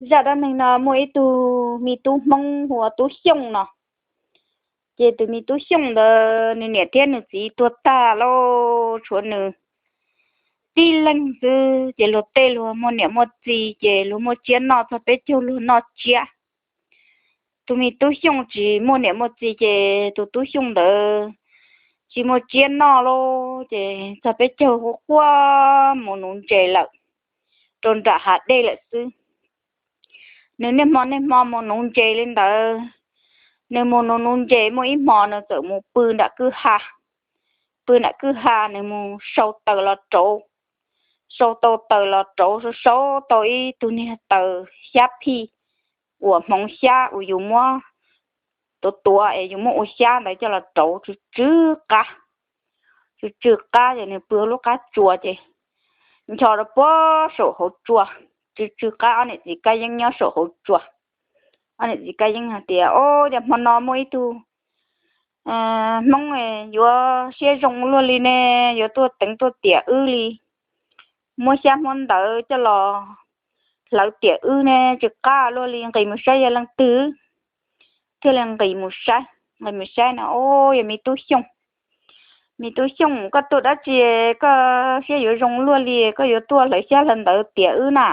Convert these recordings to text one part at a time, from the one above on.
Zaj dab neeg no muaj ib tug me tub Hmoob hu ua Tub Xyooj no. Ces tus me Tub Xyooj ntawd nws niam thiab nws txiv tuag tag lauj, tshuav nws tib leeg xwb. Ces luag tej luag muaj niam muaj txiv ces luag muaj tsiab noj txog peb caug luag noj tsiab. Tus me Tub Xyooj tsis muaj niam muaj txiv ces tus Tub Xyooj ntawd tsis muaj tsiab noj lauj, ces txog peb caug quaj quaj mus nuv ntses lawm rau nram hav dej lawm xwb. Nws niaj hmo niaj hmo mus nuv ntses li ntawd. Nws mus nuv nuv ntses muaj ib hmo nws txawm mus pw nram kwj ha. Pw nram kwj ha nws mus sau taws los rauv. Sau tau taws los rauv, sau sau tau ib tug niag taws xyab phij uas hmoov xyab uas yus muab tuav tuav es yus muab ua xyab ntawd coj los rauv tsw tsw qab. Tsw tsw qab ces nws pw lub qab tsua ces ncho rau puag saum hauv tsua. Tsw tsw qab, ob niam txiv Kab Yeeb nyob saum hauv tsua. Ob niam txiv Kab Yeeb hais tias, Au, cas hmo no muaj ib tug Hmoob yuav siab zoo luaj li ne, yuav tuaj teev tuaj tiam wb li. Muab xyab muab ntawv coj los hlawv tiam wb ne, tsw qab luaj li, nqis mus saib yog leej twg. Thiaj li nqis mus saib. Nqis mus saib no, Au, yog me Tub Xyooj. Me Tub Xyooj, koj tuaj dab tsi, koj siab yuav zoo luaj li, koj yuav tuaj hlawv xyab hlawv ntawv tiam wb na?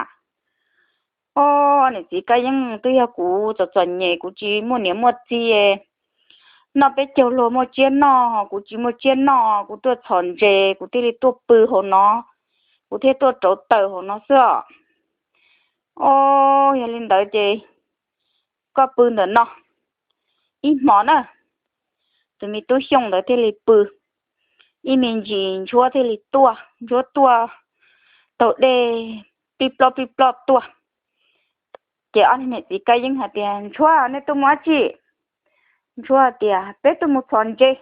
Au, niam txiv Kab Yeeb, twb yog kuv txom txom nyem, kuv tsis muaj niam muaj txiv, noj peb caug luag muaj tsiab noj, kuv tsis muaj tsiab noj, kuv tuaj txhom ntses, kuv thiaj li tuaj pw hauv no, kuv thiaj tuaj rauv taws hauv no xwb os. Au, yog li ntawd ces koj pw ntawm no ib hmo na. Tus me Tub Xyooj ntawd thiaj li pw. Ib me ntsis Ntsuab thiaj li tuaj, Ntsuab tuaj taug dej pib ploj pib ploj tuaj. Ces ob niam txiv Kab Yeeb hais tias, Ntsuab, nej tuaj mus dab tsi? Ntsuab tias, Peb tuaj mus txhom ntses.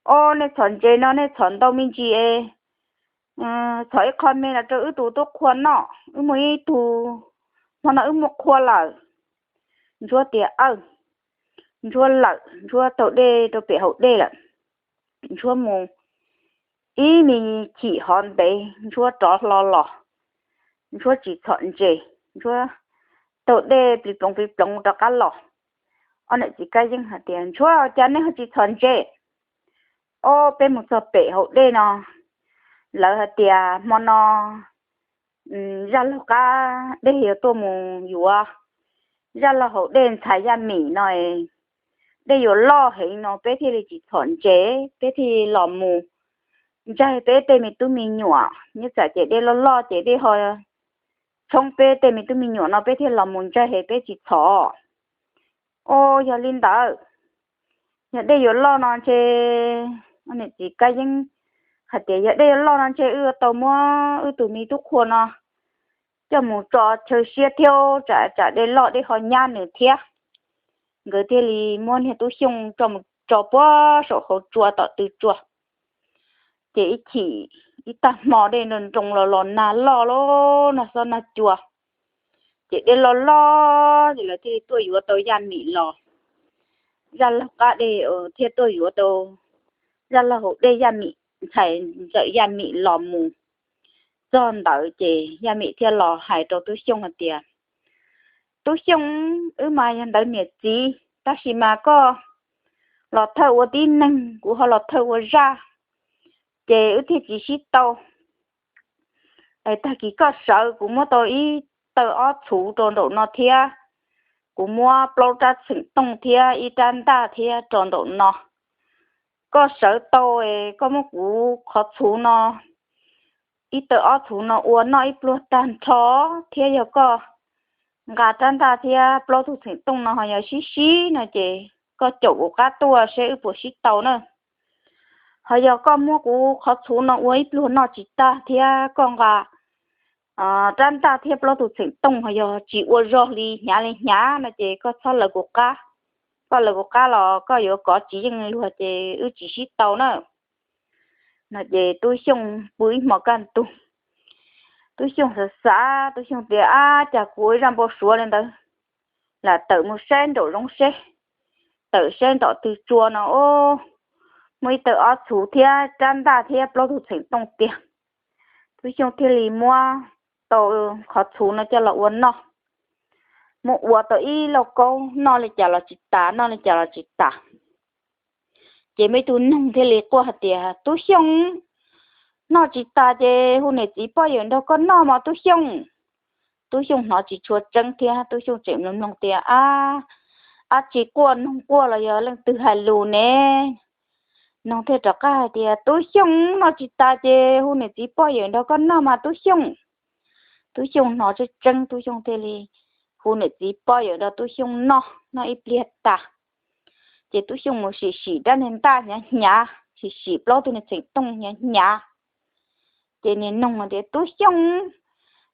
Au, nej txhom ntses no nej txhom ntau me ntsis es txhom ib qho me los rau wb tus tub qhua noj, wb muaj ib tug, hmo no wb muaj qhua lawm. Ntsuab tias, Aw. Ntsuab lawm, Ntsuab taug dej rau pem hauv dej lawm. Ntsuab mus ib me chim hov ntev Ntsuab rov hlo los. Ntsuab tsis txhom ntses, Ntsuab taug dej plis ploov plis ploov rov qab los. Ob niam txiv Kab Yeeb hais tias, Ntsuab, cas nej ho tsis txhom ntses? Au, peb mus txog pem hauv dej no, lawv hais tias hmo no zaj laug qab dej yuav tuaj mus yuav, zaj laug hauv dej ntxhais Yaj Mim no, dej yuav loj heev no peb thiaj li tsis txhom ntses, peb thiaj li los mus ntsaig peb tej me tub me nyuam. Nyob tsam ces dej loj loj ces dej ho tshoob peb tej me tub me nyuam no peb thiaj los mus ntsaig heev, peb tsis txhom. Au, yog li ntawd, yog dej yuav loj no ntshe, niam txiv Kab Yeeb hais tias, Yog dej yuav loj no ntshe wb yuav tau muab wb tus me tub qhua no coj mus tso chaw siab thiab, tsam tsam dej loj dej ho nyab nws thiab. Nkawd thiaj li muab niag Tub Xyooj coj mus tso puag saum hauv tsua tom tw tsua. Ces ib chim ib tag hmo dej nroo nroo los los nag loj los nag xob nag cua, ces dej loj loj ces lawv thiaj li tuaj yuav tau Yaj Mim los. Zaj laug qab dej thiaj tuaj yuav tau zaj laug hauv dej Yaj Mim, ntxhais ntxawm Yaj Mim los mus txog ntawd ces Yaj Mim thiaj los hais rau Tub Xyooj hais tias, Tub Xyooj, wb mas yog ntawv niam txiv tab sis mas koj los thawj ua tib neeg, kuv ho los thawj ua zaj, ces wb thiaj tsis sib tau. Tag kis koj sawv kuv muab tau ib tawg ob txhuv rau nraum no thiab, kuv muab plaub rab txheem tooj thiab ib rab ntaj thiab rau nraum no. Koj sawv tau, koj muab kuv qhov txhuv no, ib tawg ob txhuv no ua noj ib pluag tag nrho, thiab yog koj nqa rab ntaj thiab plaub tug txheem tooj no ho yog sib sib no ces koj caum kuv qab tuaj seb wb puas sib tau na. Ho yog koj muab kuv qhov txhuv no ua ib pluag noj tsis tag thiab koj nqa rab ntaj thiab plaub tug txheem tooj ho yog tsis ua zog li hnyav li hnyav no ces koj txhob lawv kuv qab. Koj lawv kuv qab los koj yuav kov tsis yeej luag ces wb tsis sib tau na. No ces Tub Xyooj pw ib hmo kaj ntug, Tub Xyooj xav xav, Tub Xyooj tias, Ab, cas kuv ua ib zaj npau suav li ntawd. Lam tawm mus saib nraum zoov seb. Tawm saib nraum tw tsua no, muaj ib tawg ob txhuv thiab rab ntaj thiab plaub tug txheem tooj tiag. Tub Xyooj thiaj li muab tau qhov txhuv no coj los ua noj. mus ua tau ib lauj kaub noj li cas los tsis tas, noj li cas los tsis tas. Ces muaj ib tug noog thiaj li quaj hais tias, Tub Xyooj, noj tsis tas ces hu niam txiv poj yawm nrog koj noj mas Tub Xyooj. Tub Xyooj hnov tsis tshua tseeb thiab, Tub Xyooj tseem mloog mloog tias, Ab, ab tsi quaj, noog quaj los yog leej twg hais lus ne? Noog thiaj rov qab hais tias, Tub Xyooj, noj tsis tas ces hu niam txiv poj yawm nrog koj noj mas Tub Xyooj. Tub Xyooj hnov tseeb tseeb, Tub Xyooj thiaj li hu niam txiv poj yawm nrog Tub Xyooj noj, noj ib pliag tas, ces Tub Xyooj mus sim sim rab niag ntaj hnyav hnyav, sim sim plaub tug niag txheem tooj hnyav hnyav. Ces niag noog tias, Tub Xyooj,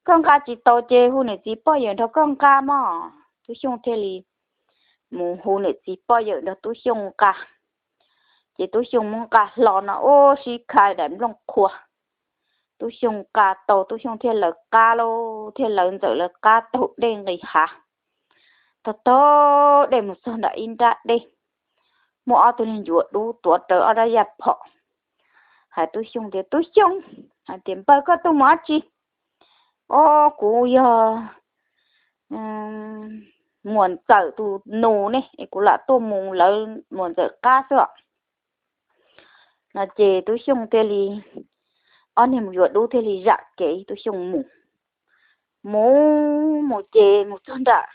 koj nqa tsis tau ces hu niam txiv poj yawm nrog koj nqa mog. Tub Xyooj thiaj li mus hu niam txiv poj yawm nrog Tub Xyooj nqa. Ces Tub Xyooj muab nqa hlo no ua sib kha daim nplooj qhuav. Tub Xyooj nqa tau, Tub Xyooj thiaj lawv qab lauj, thiaj lawv Ntxawm lawv qab taug dej nqis hav, taug taug dej mus txog nram ib nrab dej, muaj ob tug niag ncuav dub tuav rawv ob rab yaj phom, hais Tub Xyooj tias, Tub Xyooj, hais tias, Npawg, koj tuaj mus dab tsi? Ob, kuv yog muam Ntxawm tus nus ne, es kuv lam tuaj mus lawv muam Ntxawm qab xwb os. No ces Tub Xyooj thiaj li, ob niag mus yuav dub thiaj li zam kev Tub Xyooj mus. Mus mus ces mus txog nram,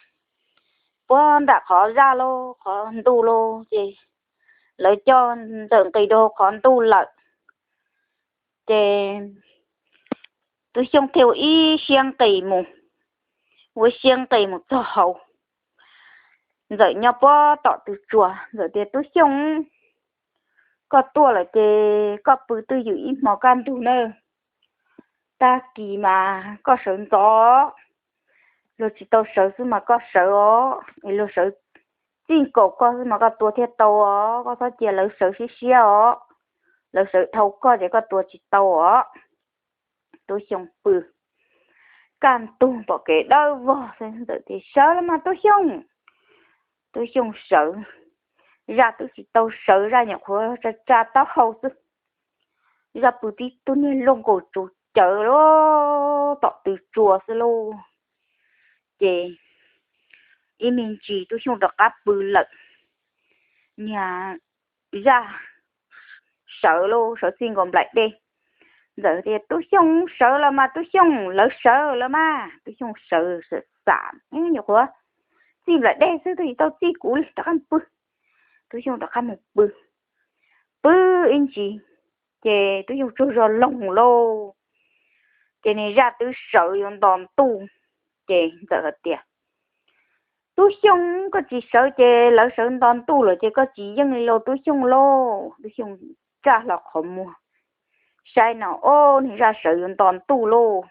puag nram qhov zaj lauj, qhov ntuj lauj, ces lawv coj Ntxawm nqis rau qhov ntuj lawm. Ces Tub Xyooj thiaj ua ib siab nqis mus, ua ib siab nqis mus txog hauv. Ntxawm nyob puag tom tw tsuas, Ntxawm tias, Tub Xyooj, koj tuaj lawm ces koj pw twj ywm ib hmo kaj ntug nawb. Tag kis mas koj sawv ntxov, luag tsis tau sawv xwb mas koj sawv os, es luag sawv txij nkaus koj xwb mas koj tua thiaj tau os, koj txhob cia lawv sawv siab siab os, lawv sawv dhau koj ces koj tua tsis tau os. Tub Xyooj pw kaj ntug pom kev dawb vog xwb, Ntxawm tias, Sawv los mas Tub Xyooj. Tub Xyooj sawv, zaj twb tsis tau sawv, zaj nyuam qhuav tsa tsa taub hau xwb. Zaj pw tib tug niag luaj nkaus tsuv cawv lauj, tom tw tsuas xwb lauj. Ces ib me ntsis Tub Xyooj rov qab pw lawm. Niag zaj sawv lauj, sawv txij nkaus nplaim dej. Ntxawm tias, Tub Xyooj, sawv los mas Tub Xyooj, lawv sawv lawm mas. Tub Xyooj sawv xam xam, nyuam qhuav txij nplaim dej xwb, twb tsis tau txij kuv li, rov qab pw. Tub Xyooj rov qab mus pw, pw ib ntsis, ces Tub Xyooj tsaug zog loog lauj. Ces niag zaj twb sawv yuav nto ntuj. Ces Ntxawm hais tias, Tub Xyooj, koj tsis sawv ces lawv sawv nto ntuj lawm ces koj tsis yeej li lauj Tub Xyooj lauj. Tub Xyooj tsa hlo qhov muag saib no, ob, niag zaj sawv yuav nto ntuj lauj.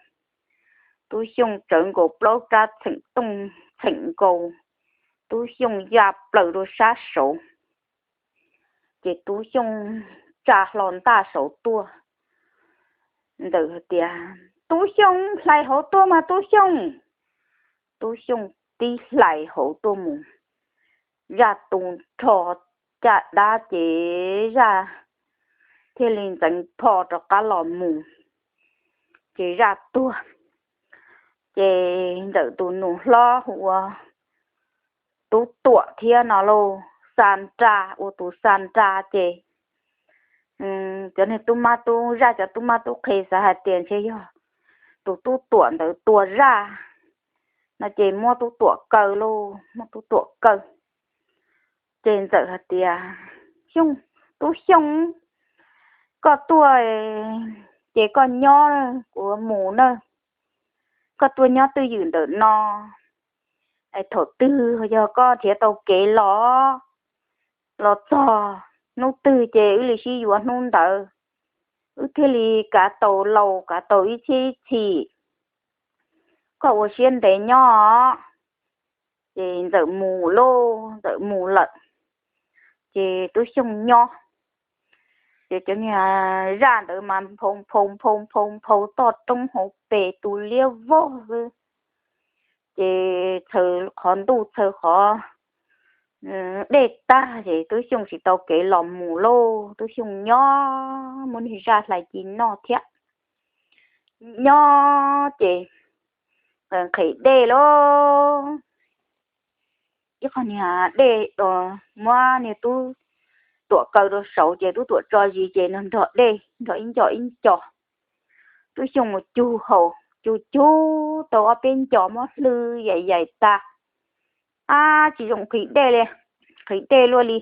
Tub Xyooj tsawv nkaus plaub rab txheem tooj, txheem nkaus, Tub Xyooj ya plaws rau sab saud. Ces Tub Xyooj tsa hlo ntaj saud tuaj. Ntxawm hais tias, Tub Xyooj, hlais hauv tuaj mas Tub Xyooj. Tub Xyooj tib hlais hauv tuaj mus, zaj tu nrho caj dab ces zaj thiaj li ntxeev pho rov qab los mus, ces zaj tuag. Ces Ntxawm tus nus hlob hu ua Tub Tuam thiab no lauj, xa nra, ua tus xa nra ces cov niag tub mab tub zaj, cov tub mab tub qhe xav hais tias ntshe yog tus Tub Tuam ntawd tua zaj no ces muab Tub Tuam kaw lauj, muab Tub Tuam kaw. Ces Ntxawm hais tias, Xyooj, Tub Xyooj, koj tuaj ces koj nyob, kuv mus na, koj tuaj nyob twj ywm ntawm no, thaum twg yog koj nrhiav tau kev los, los txog hnub twg ces wb li sib yuav hnub ntawd, wb thiaj li kav tau laus kav tau ib txhiab ib txhis. Koj ua siab ntev nyob. Ces Ntxawm mus lauj, Ntxawm mus lawm, ces Tub Xyooj nyob. Ces cov niag zaj ntawd mas nphau nphau nphau nphau nphau toj roob hauv pes tu liab vog xwb. Ces txhaws qhov ntuj txhaws qhov dej tag ces Tub Xyooj tsis tau kev los mus lauj, Tub Xyooj nyob muab niag zaj hlais ci noj thiab. Nyob ces nqhis dej lauj, niag dej, muab niag Tub Tuam kaw rau saud ces Tub Tuam tso zis ces nws nrog dej nrog ib nco ib nco. Tub Xyooj mus cug haus, cug cug tau ob peb nco muab hlw yaim yaim tas, ab tsis zoo qhwv dej li, qhwv dej luaj li.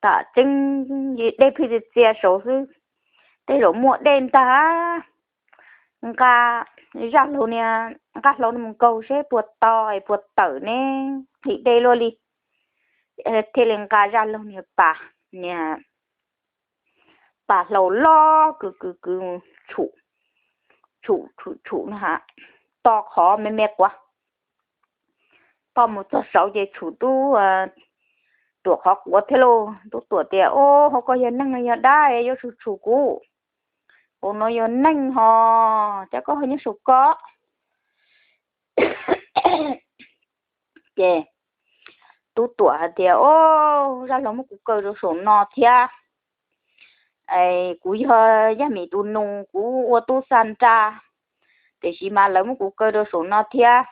Tam tseeb dej phwj txias txias saud xwb, tej zaum muaj dej ntag. Nqa, zaj laug niag, nqa hlau no mus nkaug seb puas to es puas tawm ne, qhwv dej luaj li. Thiaj li nqa zaj laug niag pas, niag pas hlau loj kwv kwv kwv, tshum, tshum tshum tshum, to qhov me me quav. Toj mus txog saud ces tshum Tub Tuam qhov quav thiab lauj. Tub Tuam tias, Ob, hauv ko yog neeg los yog dab yuav tshum tshum kuv? Hauv no yog neeg hos, cas koj ho nyob saum ko? Ces Tub Tuam hais tias, Ob, zaj laug muab kuv kaw rau saum no thiab. Kuv yog Yaj Mim tus nus, kuv ua tub xa nra, tiam sis mas lawv muab kuv kaw rau saum no thiab.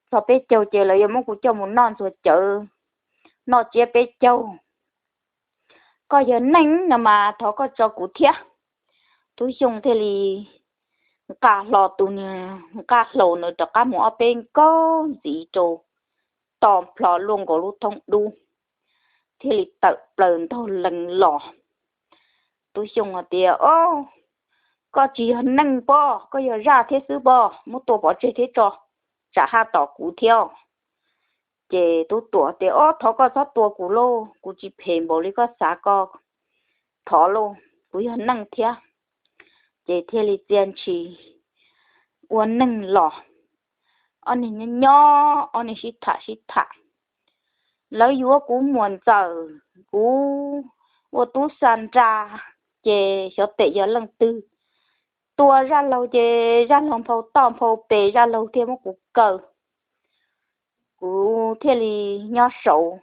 Txog peb caug ces lawv yuav muab kuv coj mus noj ntxuag cawv, noj tsiab peb caug. Koj yog neeg no mas thov koj tso kuv thiab. Tub Xyooj thiaj li nqa hlo tus, nqa hlau no rov qab mus ob peb nkaug ntxiv rau to plho luaj nkaus lub thoob dub, thiaj li tawm plaws ntaug lees los. Tub Xyooj hais tias, Ob, koj tsis yog neeg pob, koj yog zaj thiab xwb pob, muab tua pov tseg thiab tso, tsam haj tom kuv thiab. Ces Tub Tuam tias, Ob, thov koj txhob tua kuv lauj, kuv tsis phem npaum li koj xav, koj thov lauj, kuv yog neeg thiab. Ces thiaj li txia ntshis ua neeg los. Ob niag nyob nyob, ob niag sib tham sib tham. Lawv yuav kuv muam ntxawm, kuv ua tub xa nra, ces xyov tes yog leej twg tua zaj laug ces zaj laug nphau toj nphau pes, zaj laug thiaj muab kuv kaw, kuv thiaj li nyob saud.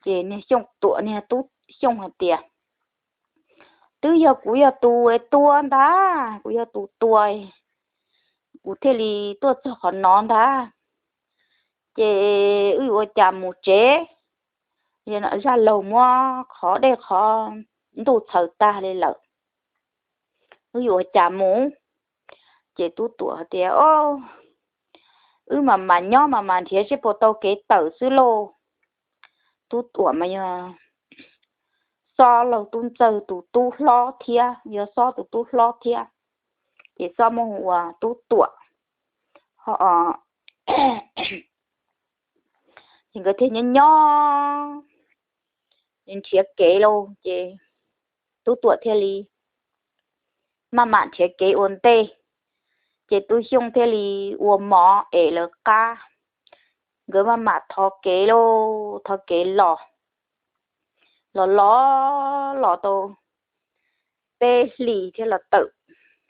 Ces niag Xyooj Tuam, niag Tub Xyooj hais tias, Twb yog kuv yog tus tua ntag, kuv yog tus tua, kuv thiaj li tuaj txog qhov no ntag. Ces wb yuav ua cas mus tsev? Zaj laug muab qhov dej qhov ntuj txhaws tag li lawm, wb yuav ua cas mus? Ces Tub Tuam tias, Wb mas mas nyob mas mas nrhiav seb puas tau kev tawm xwb lauj. Tub Tuam mas yog Xob laug Tub Ntxawg tus tub hlob thiab, yog Xob tus tub hlob thiab, ces Xob muab hu ua Tub Tuam. Ces nkawd thiaj nyob nyob nrhiav kev lauj, ces Tub Tuam thiaj li maj mam nrhiav kev ua ntej, ces Tub Xyooj thiaj li ua mov es lawv qab. Nkawd maj mam thov kev lauj, thov kev los, los los los tau peb hlis thiaj los tawm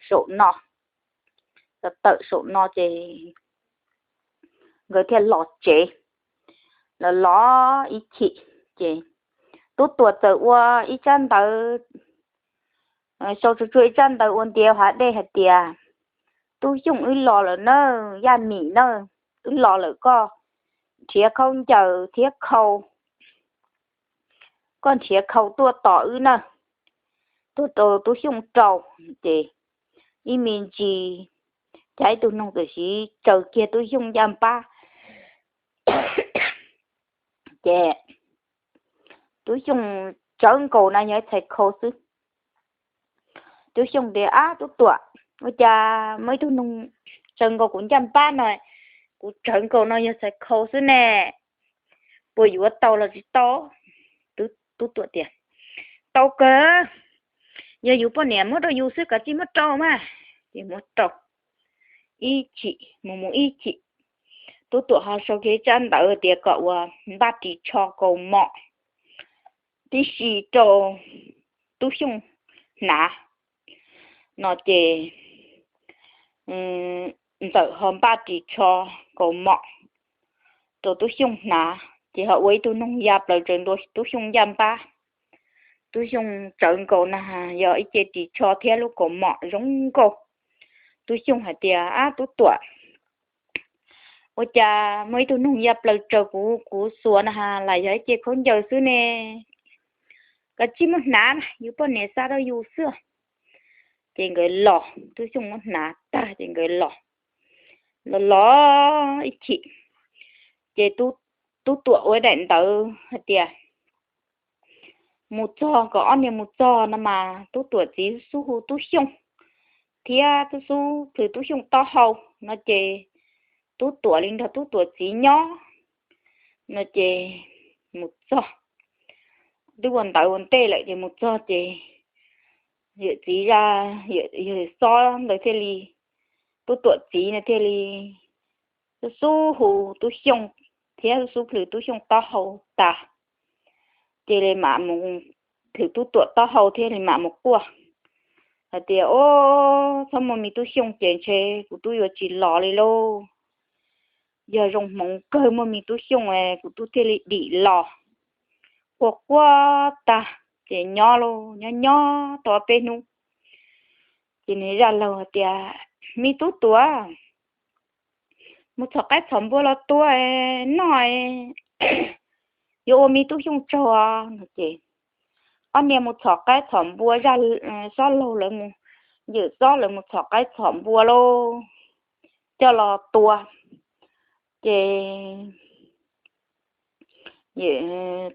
saum no. Los tawm saum no ces nkawd thiaj los tsev. Los los ib chim ces Tub Tuam txawm ua ib tsab ntawv, sau tsuag tsuag ib tsab ntawv ua ntiav hav dej hais tias, Tub Xyooj wb los lawm na, Yaj Mim na, wb los lawm, koj nrhiav khaub ncaws thiab khau, koj nrhiav khau tuaj tos wb na. Tuaj rau Tub Xyooj rau, ces ib me ntsis cas ib tug noog txawm siv tsaws kiag Tub Xyooj ncaj npab. Ces Tub Xyooj tsawv nkaus na yog ib txhais khau xwb. Tub Xyooj tias, Ab Tub Tuam, ua cas muaj ib tug noog tsaws nkaus kuv ncaj npab no, kuv tsawv nkaus no yog txhais khau xwb ne, puas yuav tau los tsis tau? Tub Tuam tias, Tau kawg, yog yus poj niam muab rau yus xwb, kav tsij muab rau mas. Ces muab rau ib chim mus mus ib chim, Tub Tuam ho sau kiag tsab ntawv tias kom ua npaj ris tsho kaus mom tib si rau Tub Xyooj hnav no ces Ntxawm ho npaj ris tsho kaus mom rau Tub Xyooj hnav, ces ho ua ib tug noog ya plaws tsaws ntua Tub Xyooj ncaj npab. Tub Xyooj tsawv nkaus na, yog ib ce ris tsho thiab lub kaus mom zoo nkauj. Tub Xyooj hais tias, Ab Tub Tuam, Ua cas muaj ib tug noog ya plaws raws kuv, kuv xuas na has lam yog ib ce khaub ncaws xwb ne. Koj tsis muab hnav na, yus poj niam xa rau yus xwb. Ces nkawd los, Tub Xyooj muab hnav tag ces nkawd los, los los ib chim, ces Tub Tuam ua daim ntawv hais tias mus txog, kom ob niag mus txog no mas Tub Tuam txiv xub hu Tub Xyooj thiab Tub xub plhws Tub Xyooj taub hau no ces Tub Tuam li nrog Tub Tuam txiv nyob no ces mus txog, twb ua ntawv ua ntej lawm ces mus txog ces yawm txiv, yawm xob ntawd thiaj li, Tub Tuam txiv no thiaj li xub xub hu Tub Xyooj thiab xub xub plhws Tub Xyooj taub hau tas, ces li mam mus plhws Tub Tuam taub hau thiab li mam mus quaj hais tias, Au, txhob muaj me Tub Xyooj ces ntshe kuv twb yuav tsis los li lauj. Yog zoo hmoov kawg muaj me Tub Xyooj kuv twb thiaj li dim los. Quaj quaj tag ces nyob lauj, nyob nyob tau peb hnub ces nws zaj laug hais tias, Me Tub Tuam, mus txhom qaib txhom npua los tua noj, yuav ua me Tub Xyooj tsaug no ces ob niag mus txhom qaib txhom npua, zaj, xob laug lawv mus, yawm xob lawv mus txhom qaib txhom npua lauj, coj los tua. Ces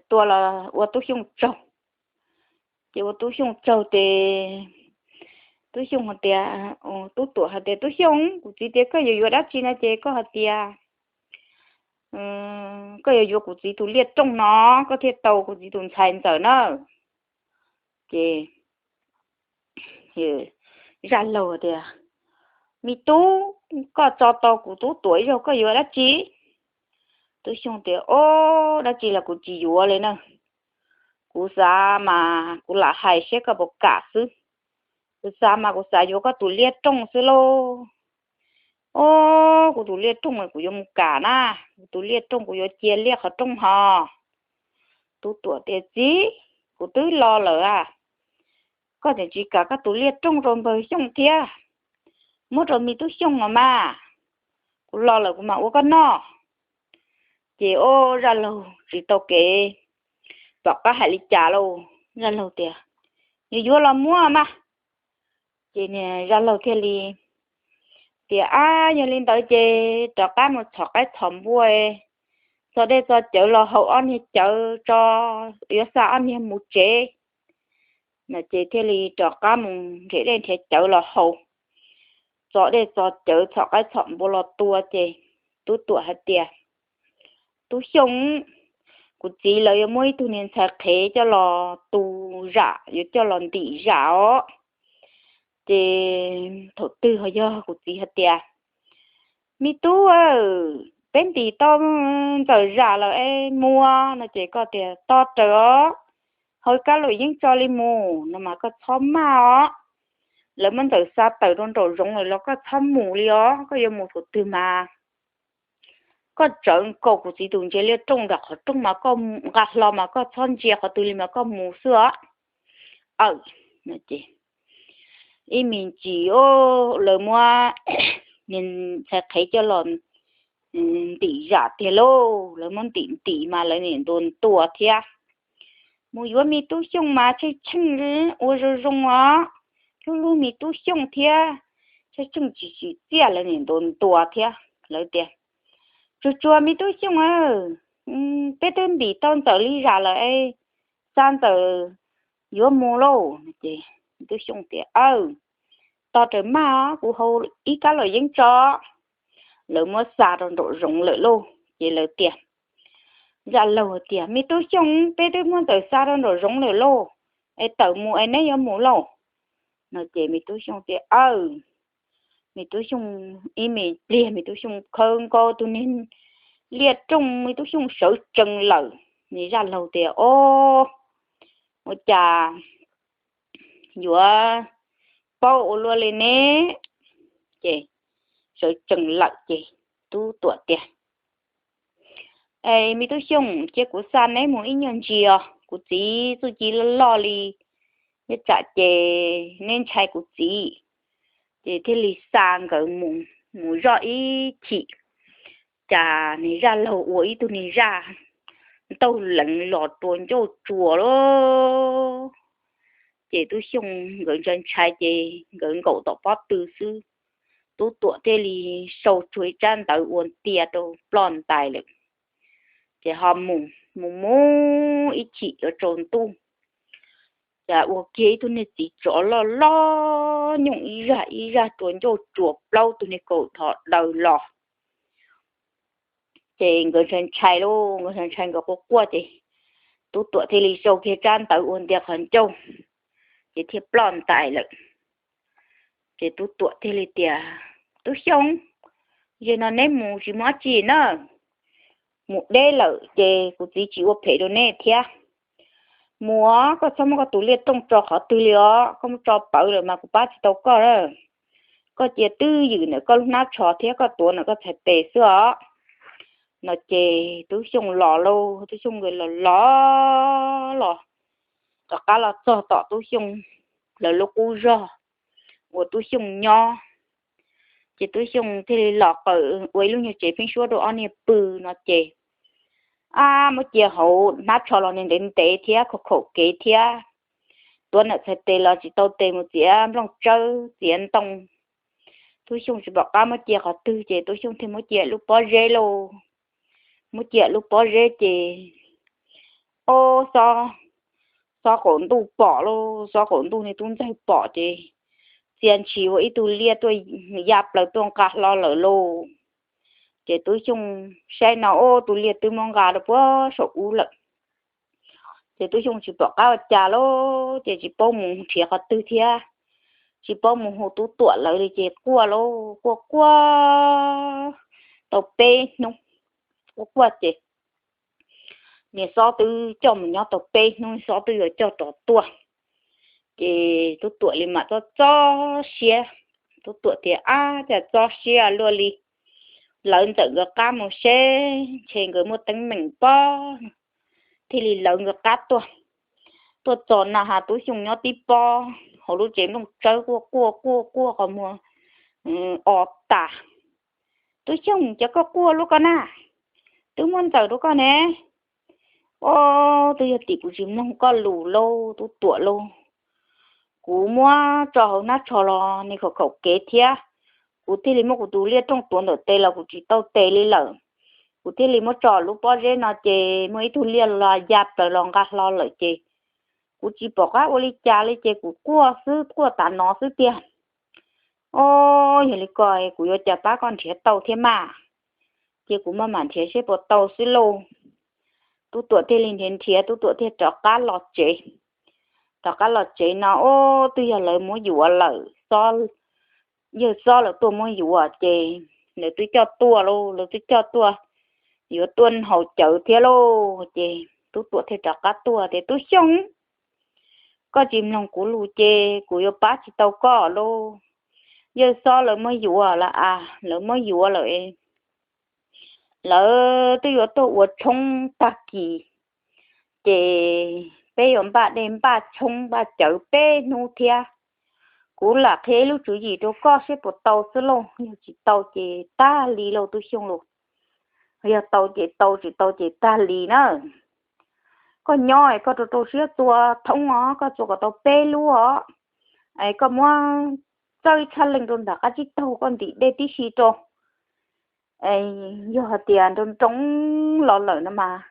tua los ua Tub Xyooj tsaug. Ces ua Tub Xyooj tsaug ces Tub Xyooj hais tias, Tub Tuam hais tias, Tub Xyooj, kuv txiv tias koj yuav yuav dab tsi no ces koj hais tias koj yuav yuav kuv txiv tus liaj rooj no, koj thiaj tau kuv txiv tus ntxhais ntxawm na. Ces zaj laug tias, Me tub, koj tso tau kuv Tub Tuam ib zaug koj yuav dab tsi? Tub Xyooj tias, Au, dab tsi los kuv tsis yuav li na. Kuv xav mas kuv lam hais seb koj puas kam xwb. Kuv xav mas kuv xav yuav koj tus liaj rooj xwb lauj. Au, kuv tus liaj rooj kuv yuav mus kam na, kuv tus liaj rooj kuv yuav cia liaj qhov rooj hos. Tub Tuam tias, Txiv, kuv twb los lawm a, koj tseem tsis kam koj tus liaj rooj rau npawg Xyooj thiab. Muab rau me Tub Xyooj los mas, kuv los lawm kuv mam ua koj noj. Ces au, zaj laug tsis tau kev, tom qab hais li cas lauj, zaj laug tias, Yuav yuav los muab mas. Ces zaj laug thiaj li tias, Ab, yog li ntawd ces rov qab mus txhom qaib txhom npua, txo dej txo cawv los haus ob niag cawv tso, yuav xa ob niag mus tsev. No ces thiaj li rov qab mus nrhiav dej nrhiav cawv los haus, txo dej txo cawv txhom qaib txhom npua los tua ces Tub Tuam hais tias, Tub Xyooj, kuv txiv lawv yuav muab ib tug niag ntxhais qhev coj los tu zam, yuav coj los ntim zam os. Ces thaum twg ho yog kuv txiv hais tias, Me tub, peb ntim tau Ntxawm zam lawm es mus no ces koj tias, Tos rawv os, haus kab luam yeeb tso li mus no mas koj txhob maj os. Lawv muab Ntxawm xa tawm rau nraum zoov lawm los koj txhob mus li os, koj yuav mus thaum twg mas koj tsawv nkaus kuv txiv tus ntsia liaj rooj nram qhov rooj mas koj nqa hlo mas koj txhob ntsia qhov twg li mas koj mus xwb os. Aw, ib me ntsis lawv muab niag ntxhais qhev coj los ntim zam tiag lauj, lawv muab ntim ntim mas lawv niam ntuas ntuas thiab. Mus yuav me Tub Xyooj mas tsheej tsheej ua zoo zoo os, hlub hlub me Tub Xyooj thiab, tsheej tsheej tsis tsim txiaj lawv niam ntuas ntuas thiab. Lawv tias, Tsuag tsuag me Tub Xyooj, peb twb ntim tau Ntxawm li zam lawm es xa Ntxawm yuav mus lauj. Ces Tub Xyooj tias, Aw, tos rawv maj os, kuv haus ib kab luam yeeb tso. Lawv muab xa rau nraum zoov lawm lauj. Ces lawv tias, zaj laug tias, Me Tub Xyooj, peb twb muab Ntxawm xa rau nraum zoov lawm lauj, es tawm mus es neb yuav mus lauj. No ces me Tub Xyooj tias, Aw. Me Tub Xyooj, ib me pliag me Tub Xyooj khawb nkaus tus niag liaj rooj, me Tub Xyooj sawv tsees lawm. Niag zaj laug tias, Au, ua cas yuav paub ua luaj li ne? Ces sawv tsees lawm ces Tub Tuam tias, Es me Tub Xyooj, cia kuv xa neb mus ib nyuag ntsis os, kuv txiv txuj ci loj loj li, nyob tsam ces neb ntshai kuv txiv. Ces thiaj li xa nkawd mus, mus zoj ib chim. cas niag zaj laug ua ib tug niag zaj ntaug leev los rua ncauj tsuas lauj. Ces Tub Xyooj nkawd ntshai ntshai ces nkawd nkaum tom pob tw xwb, Tub Tuam thiaj li sau tsuag ib tsab ntawv ua ntia rau ploj ntais lawm. Ces ho mus mus mus ib chim yuav tsaus ntuj, cas ua kiag ib tug niag txiv tsov loj loj nyooj ib zaj ib zaj rua ncauj tsuas plaub tug niag kaus thov daws los. Ces nkawd ntshai ntshai lauj, nkawd ntshai ntshai nkawd quaj quaj ces Tub Tuam thiaj li sau kiag tsab ntawv ua ntia qhov ncauj, ces thiaj ploj ntais lawm. Ces Tub Tuam thiaj li tias, Tub Xyooj, yog no neb mus tsis muaj dab tsi na, mus deb lawm ces kuv txiv tsis ua phem rau neb thiab. Mus os, koj txhob muab koj tus liaj rooj tso qhov twg li os, koj muab tso pawv lawm mas kuv pab tsis tau koj. Koj cia twj ywm ntawm koj lub hnab tsho thiab koj tuav ntawm koj txhais tes xwb os. No ces Tub Xyooj los lauj, Tub Xyooj nkawd los los los rov qab los txog tom Tub Xyooj lawv lub qub zog uas Tub Xyooj nyob. Ces Tub Xyooj thiaj li los qawm ua ib lub nyuag tsev pheeb suab rau ob niag pw no ces, ab, muab cia hauv hnab tsho los nws ntev ntev thiab khaum khaum kev thiab, tuav ntawm txhais tes los tsis tau tes mus txiav nplooj tsawb txiav ntoo. Tub Xyooj tsis pom qab muab cia qhov twg ces Tub Xyooj thiaj muab cia lub pob zeb lauj. Muab cia lub pob zeb ces, o, xob qaum ntuj pom lauj, xob qaum ntuj niag tub ntxawg pom ces txia ntshis ua ib tug liaj tuaj ya plaws tuaj nqa hlo lawm lauj. Ces Tub Xyooj saib no, o, tus liaj twb muab nqa rau puag saum ub lawm. Ces Tub Xyooj tsis pom qab ua cas lauj, ces tsis paub mus nrhiav qhov twg thiab, tsis paub mus hu Tub Tuam lawv li ces quaj lauj, quaj quaj tau peb hnub. Quaj quaj ces niag xob twb coj mus nyob tau peb hnub, xob twb yuav coj rov tuaj. Ces Tub Tuam li mam txob txob siab. Tub Tuam tias, ab, cas txob siab luaj li, lawv ntxawm nkawd qab mus seb ntshe nkawd muaj teeb meem pob, thiaj li lawv nkawd qab tuaj. Tuaj txog na has Tub Xyooj nyob tib pob hauv lub tsev nplooj tsawb quaj quaj quaj quaj qhov muag o tas. Tub Xyooj, cas koj quaj luaj koj na, twb muab ntxawm rau koj ne. O, twb yog tim kuv tsis mloog koj lus lauj Tub Tuam lauj. Kuv muab tso hauv hnab tsho los nws khaum khaum kev thiab, kuv thiaj li muab kuv tus liaj rooj tuav ntawm tes los kuv tsis tau tes li lawm. Kuv thiaj li muab tso lub pob zeb no ces muaj ib tug liaj los ya plaws los nqa hlo lawm ces kuv tsis pom qab ua li cas li ces kuv quaj xwb, quaj tas no xwb tiag. O, yog li ko kuv yuav cas pab koj nrhiav tau thiab mas, ces kuv maj mam nrhiav seb puas tau xwb lauj. Tub Tuam thiaj li nrhiav nrhiav, Tub Tuam thiaj rov qab los tsev. Rov qab los tsev no, o, twb yog lawv muab yuav lawm, yawg Xob lawv tuaj muab yuav ces lawv twb coj tuaj lauj, lawv twb coj tuaj, yuav tuaj haus cawv thiab lauj. Ces Tub Tuam thiaj rov qab tuaj tias, Tub Xyooj, koj tsis mloog kuv lus ces kuv yuav pab tsis tau koj lauj. Yawg Xob lawv muab yuav lawm a, lawv muab yuav lawm. Lawv twb yuav tuaj ua tshoob tag kis, ces peb yuav npaj dej npaj tshoob npaj cawv peb hnub thiab. Kuv lam qhia ib lub tswv yim rau koj seb puas tau xwb lauj, yog tsis tau ces tag li lauj Tub Xyooj lauj. Yog tau ces tau, tsis tau ces tag li na. Koj nyob es koj rau rau siab txua thoob os, koj txua kom tau peb lub os. Es koj muab txawb ib tshab leej rau nram qab tsib taug, koj ntim dej tib si rau. Yog hais tias nroo nroo los lawm no mas,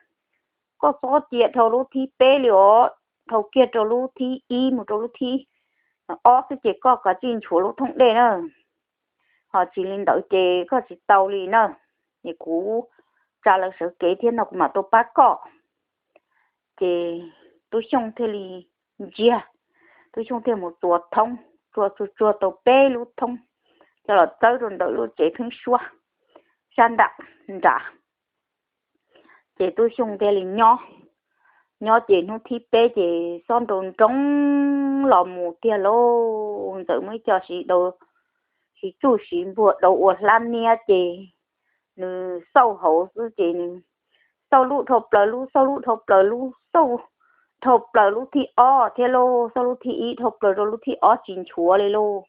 koj txhob cia dhau lub thib peb li os, dhau kiag rau lub thib ib mus rau lub thib ob xwb ces koj kav tsij nchuav lub thoob dej na. Ho tsis li ntawd ces koj tsis tau li na. Es kuv tsa lawv sawv kev thiab no kuv mam tuaj pab koj. Ces Tub Xyooj thiaj li ntsia, Tub Xyooj thiaj mus txua thoob, txua txua txua tau peb lub thoob, coj los txawb rau ntawm lub tsev pheeb suab sab nram nrad. Ces Tub Xyooj thiaj li nyob, nyob ces hnub thib peb ces xob nroo nroo los mus tiag lauj. Ntxawm muaj ib co siv, siv tsuj siv npuag dauv ua hlab niab ces nws xauj hauv xwb ces nws xauj lub dhau plaws lub, xauj lub dhau plaws lub, xauj dhau plaws lub thib ob thiab lauj, xauj lub thib ib dhau plaws rau lub thib ob tsis nchuav li lauj.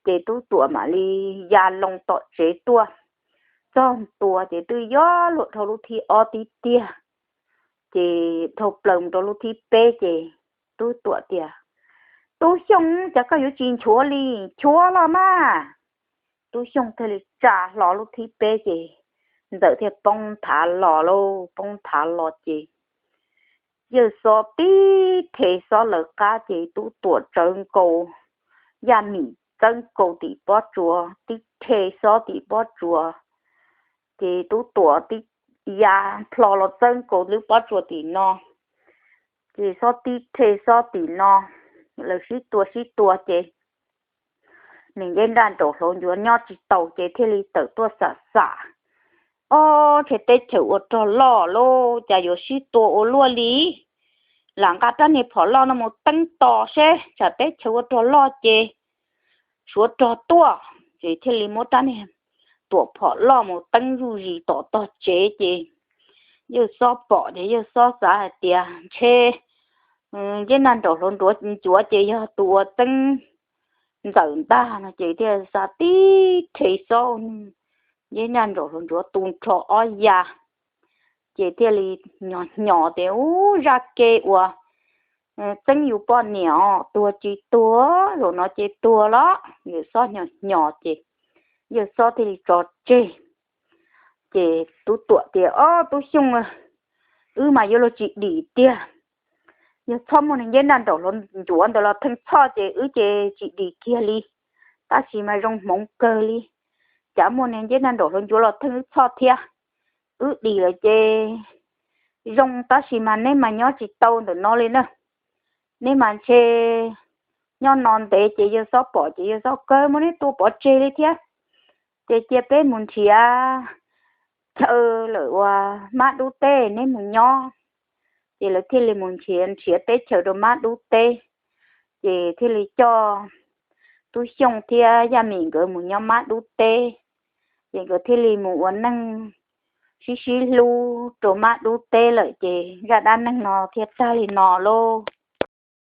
Ces Tub Tuam mam li ya loo tom tsev tuaj, txog ntua ces twb yuav luag dhau lub thib ob tib tiag. Ces dhau plaws mus rau lub thib peb ces Tub Tuam tias, Tub Xyooj, cas koj yuav tsis nchuav li, nchuav los mas. Tub Xyooj thiaj li tsa hlo lub thib peb ces Ntxawm thiaj poob nthav los lauj, poob nthav los ces Yawg Xob tib rhe Xob lawv qab ces Tub Tuam tsawv nkaus, Yaj Mim txawb nkaus tim pob tsuas, tib rhe Xob tim pob tsuas, ces Tub Tuam tib ya plho los txawb nkaus lub pob tsuas tim no, ces Xob tib rhe Xob tim no, lawv sib tua sib tua ces niag Nceb Nraj Nraum Hluas Ncuav nyob tsis tau ces thiaj li tawm tuaj xam xam, Ob, ntshe teb chaws ua rog loj lauj, cas yuav sib tua ua luaj li. Lam nqa rab niag phom loj no mus teeb tos seb tsam teb chaws ua rog loj ces suav rog tuaj. Ces thiaj li muab rab niag tuam phom loj mus teeb zuj zus tom tog tsev ces Yawg Xob pom ces Yawg Xob xav hais tias ntshe Nceb Nraj Nraum Hluas Ncuav ces yog tus ua teeb Ntxawm ntag no ces thiaj xav tib rhe Xob, Nceb Nraj Nraum Hluas Ncuav tu nrho ob ya, ces thiaj li hnyos hnyos tias, Ub, zaj ke uas txeeb yus poj niam os, tuag tsis tuag, zaum no ces tuag los. Yawg Xob hnyos hnyos ces Yawg Xob thiaj li tso tseg. Ces Tub Tuam tias, Ob, Tub Xyooj, wb mas yuav luag tsis dim tiag. Yog txhob muaj niag Nceb Nraj Nraum Hluas Ncuav ntawd los theej txhoj ces wb ces tsis dim kiag li, tab sis mas zoo hmoov kawg li. Cas muaj niag Nceb Nraj Nraum Hluas Ncuav los theej wb txhoj thiab. Wb dim lawm ces zoo, tab sis mas neb mas nyob tsis tau ntawm no li na. Neb mas ntshe nyob no ntev ces Yawg Xob pom ces Yawg Xob kawg muab neb tua pov tseg li thiab. Ces cia peb mus nrhiav chaw lawm uas Mab Dub teb neb mus nyob. Ces lawv thiaj li mus nrhiav nrhiav teb chaws rau Mab Dub teb, ces thiaj li coj Tub Xyooj thiab Yaj Mim nkawd mus nyob Mab Dub teb. Ces nkawd thiaj li mus ua neej sib sib hlub rau Mab Dub teb lawm ces zaj dab neeg no thiaj tag li no lauj.